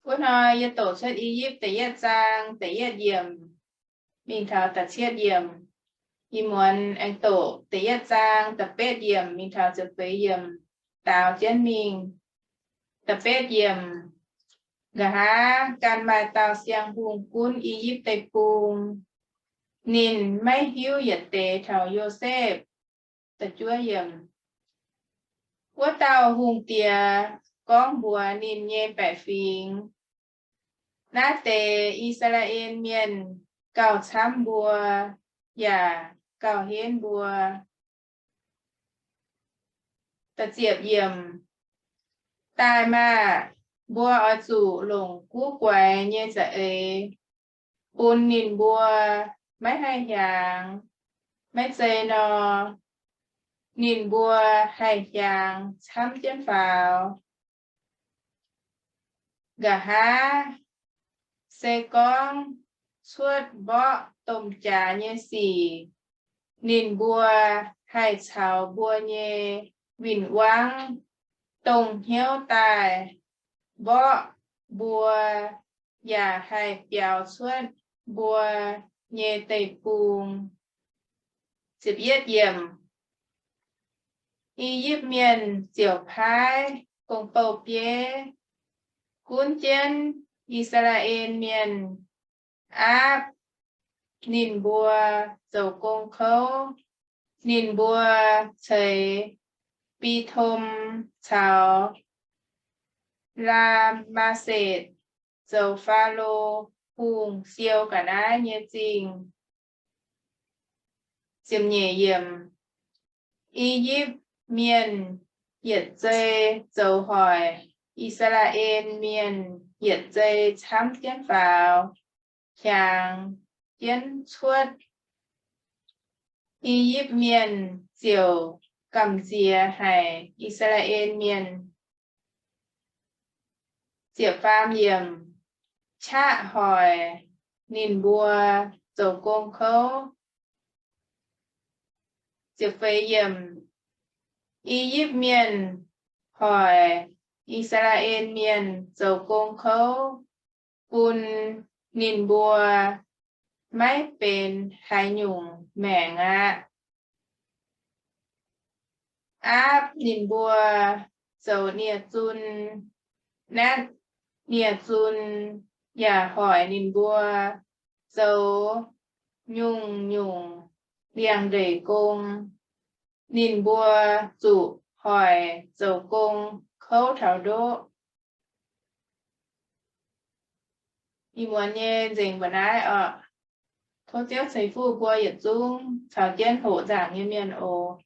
Wuov hnoi yie doqc Cuotv I^yipv da'yietv zaang da'yietv yiemc mingh taux da'cietv yiemc. Ih muonz aengx doqc da'yietv zaang da'betv yiemc mingh taux ziepc feix yiemc daaux jienv mingh. Da'betv yiemc. Nqa'haav ganh maaih dauh siang-hungh gunv I^yipv Deic-Bung. Ninh maiv hiuv yietc deix taux Yosepv. Wuov dauh hungh diex gorngv mbuox ninh nyei baeqc fingx, Naaiv deix I^saa^laa^en Mienh gauh camv mbuo yaac gauh henv mbuo. Da'ziepc yiemc. Daaih maah! Mbuo oix zuqc longc guv guaix nyei za'eix bun ninh mbuo. Maiv haih hiaangx. Maiv zei nor, ninh mbuo haih hiaangx camv jienv faaux. Nqa'haav se gorngv cuotv mborqv domh jaax nyei sic, ninh mbuo haih caux mbuo nyei win-wangv dongh hnyouv daaih mborqv mbuo, yaac haih biaux cuotv mbuo nyei deic-bung. I^yipv Mienh ziouc paaiv gong-bou-bieiv gunv jienv I^saa^laa^en Mienh, aapv ninh mbuo zoux gong kouv. Ninh mbuo ceix Bitom caux Laa^maa^setc zoux Faalo Hungh siou ga'naaiv nyei zingh. I^yipv Mienh yietc zei zoux hoic I^saa^laa^en Mienh yietc zei camv jienv faaux, hiaangx jienv cuotv. I^yipv Mienh ziouc gamh nziex haic I^saa^laa^en Mienh. Qaqv hoic ninh mbuo zoux gong kouv. I^yipv Mienh hoic I^saa^laa^en Mienh zoux gong kouv, bun ninh mbuo maiv benx haaix nyungc maengc aqv. Aapv ninh mbuo zoux nie-zun, natv nie-zun, yaac hoic ninh mbuo zoux nyungc-nyungc liangx-ndeic gong. Ninh mbuo zuqc hoic zoux gong kouv taux ndoqv. Ih muonz nyei nzengc mbuo naaiv oc. Tov Ziouv ceix fuqv mbuo yietc zungv caux jienv hoqc nzaangc nyei mienh oc.